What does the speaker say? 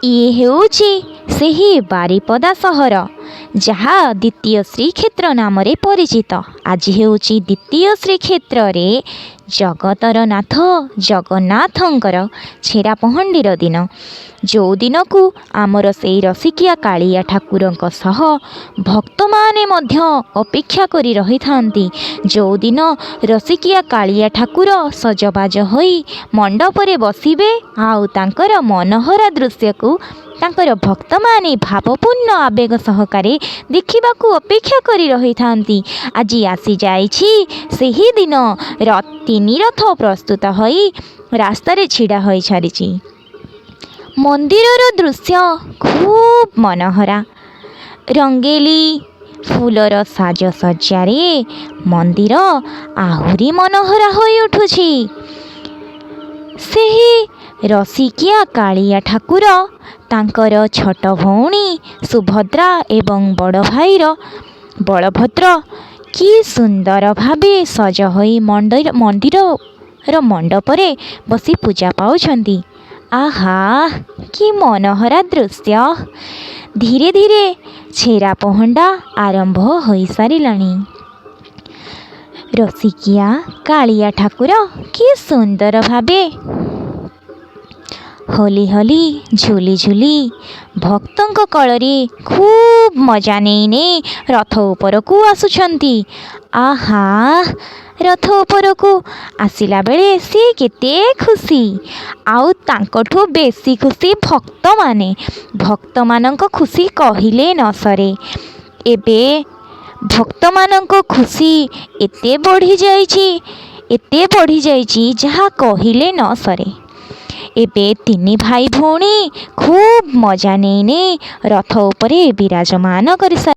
ଇଏ ହେଉଛି ସେହି ବାରିପଦା ସହର, ଯାହା ଦ୍ୱିତୀୟ ଶ୍ରୀକ୍ଷେତ୍ର ନାମରେ ପରିଚିତ। ଆଜି ହେଉଛି ଦ୍ୱିତୀୟ ଶ୍ରୀକ୍ଷେତ୍ରରେ ଜଗତର ନାଥ ଜଗନ୍ନାଥଙ୍କର ଛେରା ପହଣ୍ଡିର ଦିନ, ଯେଉଁ ଦିନକୁ ଆମର ସେଇ ରସିକିଆ କାଳିଆ ଠାକୁରଙ୍କ ସହ ଭକ୍ତମାନେ ମଧ୍ୟ ଅପେକ୍ଷା କରି ରହିଥାନ୍ତି। ଯେଉଁଦିନ ରସିକିଆ କାଳିଆ ଠାକୁର ସଜବାଜ ହୋଇ ମଣ୍ଡପରେ ବସିବେ ଆଉ ତାଙ୍କର ମନୋହରା ଦୃଶ୍ୟକୁ ତାଙ୍କର ଭକ୍ତମାନେ ଭାବପୂର୍ଣ୍ଣ ଆବେଗ ସହକାରେ ଦେଖିବାକୁ ଅପେକ୍ଷା କରି ରହିଥାନ୍ତି। ଆଜି ଆସିଯାଇଛି ସେହି ଦିନ। ତିନି ରଥ ପ୍ରସ୍ତୁତ ହୋଇ ରାସ୍ତାରେ ଛିଡ଼ା ହୋଇସାରିଛି। ମନ୍ଦିରର ଦୃଶ୍ୟ ଖୁବ୍ ମନୋହରା। ରଙ୍ଗେଲି ଫୁଲର ସାଜସଜ୍ଜାରେ ମନ୍ଦିର ଆହୁରି ମନୋହରା ହୋଇ ଉଠୁଛି। ସେହି ରସିକିଆ କାଳିଆ ଠାକୁର ତାଙ୍କର ଛୋଟ ଭଉଣୀ ସୁଭଦ୍ରା ଏବଂ ବଡ଼ ଭାଇର ବଳଭଦ୍ର କି ସୁନ୍ଦର ଭାବେ ସଜ ହୋଇ ମନ୍ଦିରର ମଣ୍ଡପରେ ବସି ପୂଜା ପାଉଛନ୍ତି। ଆହା, କି ମନୋହରା ଦୃଶ୍ୟ! ଧୀରେ ଧୀରେ ଛେରା ପହଣ୍ଡା ଆରମ୍ଭ ହୋଇସାରିଲାଣି। ରସିକିଆ କାଳିଆ ଠାକୁର କି ସୁନ୍ଦର ଭାବେ ହଲି ହଲି, ଝୁଲି ଝୁଲି, ଭକ୍ତଙ୍କ କୋଳରେ ଖୁବ୍ ମଜା ନେଇ ନେଇ ରଥ ଉପରକୁ ଆସୁଛନ୍ତି। ଆହା, ରଥ ଉପରକୁ ଆସିଲା ବେଳେ ସିଏ କେତେ ଖୁସି! ଆଉ ତାଙ୍କଠୁ ବେଶୀ ଖୁସି ଭକ୍ତମାନେ। ଭକ୍ତମାନଙ୍କ ଖୁସି କହିଲେ ନ ସରେ। ଏବେ ଭକ୍ତମାନଙ୍କ ଖୁସି ଏତେ ବଢ଼ିଯାଇଛି, ଏତେ ବଢ଼ିଯାଇଛି, ଯାହା କହିଲେ ନ ସରେ। ଏବେ ତିନି ଭାଇ ଭଉଣୀ ଖୁବ୍ ମଜା ନେଇ ନେଇ ରଥ ଉପରେ ବିରାଜମାନ କରି